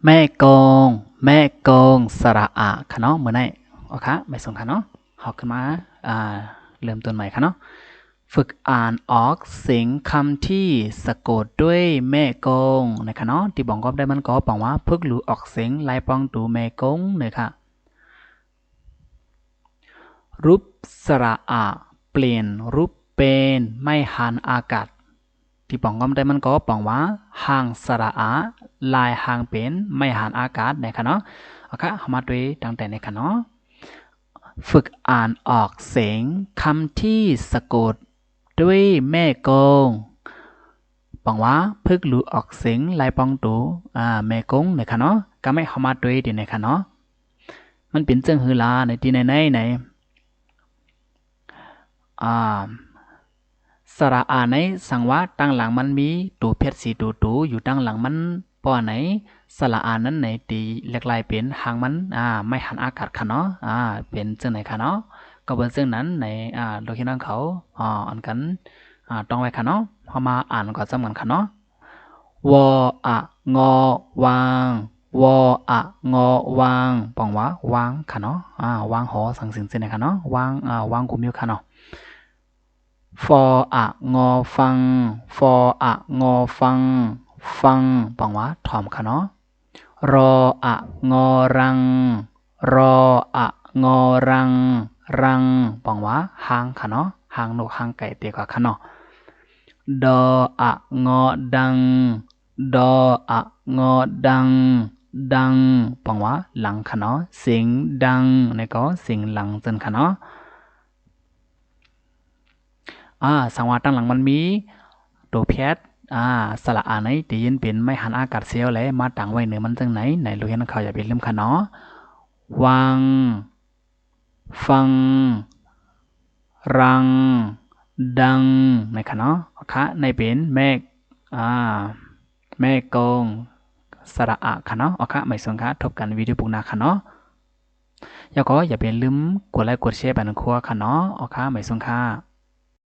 ແມ່ກົງ ແມ່ກົງ ສະຫຼະອາ ຂະເນາະ ມື້ໃນ. ໂອເຄ ໄປສົ່ງຂະເນາະ. ເຮົາຂຶ້ນມາ ອ່າ ເລີ່ມຕົ້ນໃໝ່ຂະເນາະ. ຝຶກອ່ານອອກສຽງຄຳທີ່ສະກົດດ້ວຍແມ່ກົງນະຄະເນາະ. ທີ່ປອງກອບໄດ້ມັນກໍປອງວ່າ ຝຶກຮູ້ອອກສຽງລາຍປອງໂຕແມ່ກົງນະຄະ. ຮູບສະຫຼະອາ ປ່ຽນຮູບເປັນໄມ້ຫັນອາກາດ. ທີ່ປອງກອບໄດ້ມັນກໍປອງວ່າ ຮ່າງສະຫຼະອາ ລາຍຮ່າງເປັນໄມ້ຫັນອາກາດນະຄະເນາະ. ໂອເຄ ເຮົາມາດ້ວຍຕັ້ງແຕ່ນີ້ຄະເນາະ. ຝຶກອ່ານອອກສຽງຄຳທີ່ສະກົດດ້ວຍແມ່ກົງ ປອງວ່າ ຝຶກຮູ້ອອກສຽງລາຍປອງໂຕ ອາ ແມ່ກົງນະຄະເນາະ. ກະແມ່ນເຮົາມາດ້ວຍດີນະຄະເນາະ. ມັນເປັນຈັ່ງຫືລາໃນທີ່ໃນໃນໃນ ອາ ສະຫຼະອາໃນ ສັງວ່າຕັ້ງຫຼັງມັນມີໂຕແພດສີ່ໂຕ ໂຕຢູ່ຕັ້ງຫຼັງມັນ ເພາະອັນໃນສະຫຼະອານັ້ນໃນ ຕີແຫຼກລາຍເປັນຮ່າງມັນ ອາ ໄມ້ຫັນອາກາດຂະເນາະ. ອາ ເປັນຈັ່ງໃດຂະເນາະ. ກໍເປັນເຊິ່ງນັ້ນໃນ ອາ ລູກຮຽນຂອງເຮົາ ອາ ອັນກັນ ອາ ຕ້ອງໄວ້ຂະເນາະ. ເຮົາມາອ່ານກ່ອນຊ້ຳກັນຂະເນາະ. ວ ອະ ງ ວາງ ວ ອະ ງ ວາງ ປອງວ່າ ວາງຂະເນາະ. ອາ ວາງຫໍສັງສິງເຊັ່ນໃດຂະເນາະ. ວາງ ອາ ວາງກຸມຢູ່ຂະເນາະ. ຟ ອະ ງ ຟັງ ຟ ອະ ງ ຟັງ ຟັງ ປອງວ່າ ຖອມຂະເນາະ. ຣ ອະ ງ ຣັງ ຣ ອະ ງ ຣັງ ຣັງ ປອງວ່າ ຮ່າງຂະເນາະ. ຮ່າງນົກຮ່າງໄກ່ເຕກວ່າຂະເນາະ. ດ ອະ ງ ດັງ ດ ອະ ງ ດັງ ດັງ ປອງວ່າ ຫຼັງຂະເນາະ. ສຽງດັງ ແລະກໍສຽງຫຼັງເຊັ່ນຂະເນາະ. ອາ ສັງວ່າຕັ້ງຫຼັງມັນມີໂຕແພດ ອາ ສະຫຼະອາໃນ ຕີຢືນເປັນໄມ້ຫັນອາກາດສ່ຽວ ແລະ ມາຕັ້ງໄວ້ເໜືອມັນຈັ່ງໃດ ໃນໂຮງຮຽນຂອງເຮົາຢ່າໄປລືມຂະເນາະ. ວັງ ຟັງ ຣັງ ດັງ ນະຄະເນາະ. ໂອເຄ ໃນເປັນແມ່ ອາ ແມ່ກົງ ສະຫຼະອາຂະເນາະ. ໂອເຄ ໄປສົ່ງຂະ ພົບກັນວິດີໂອປຸກໜ້າຂະເນາະ. ແລ້ວກໍຢ່າໄປລືມກົດໄລກົດແຊປານຄົວຂະເນາະ. ໂອເຄ ໄປສົ່ງຂະ.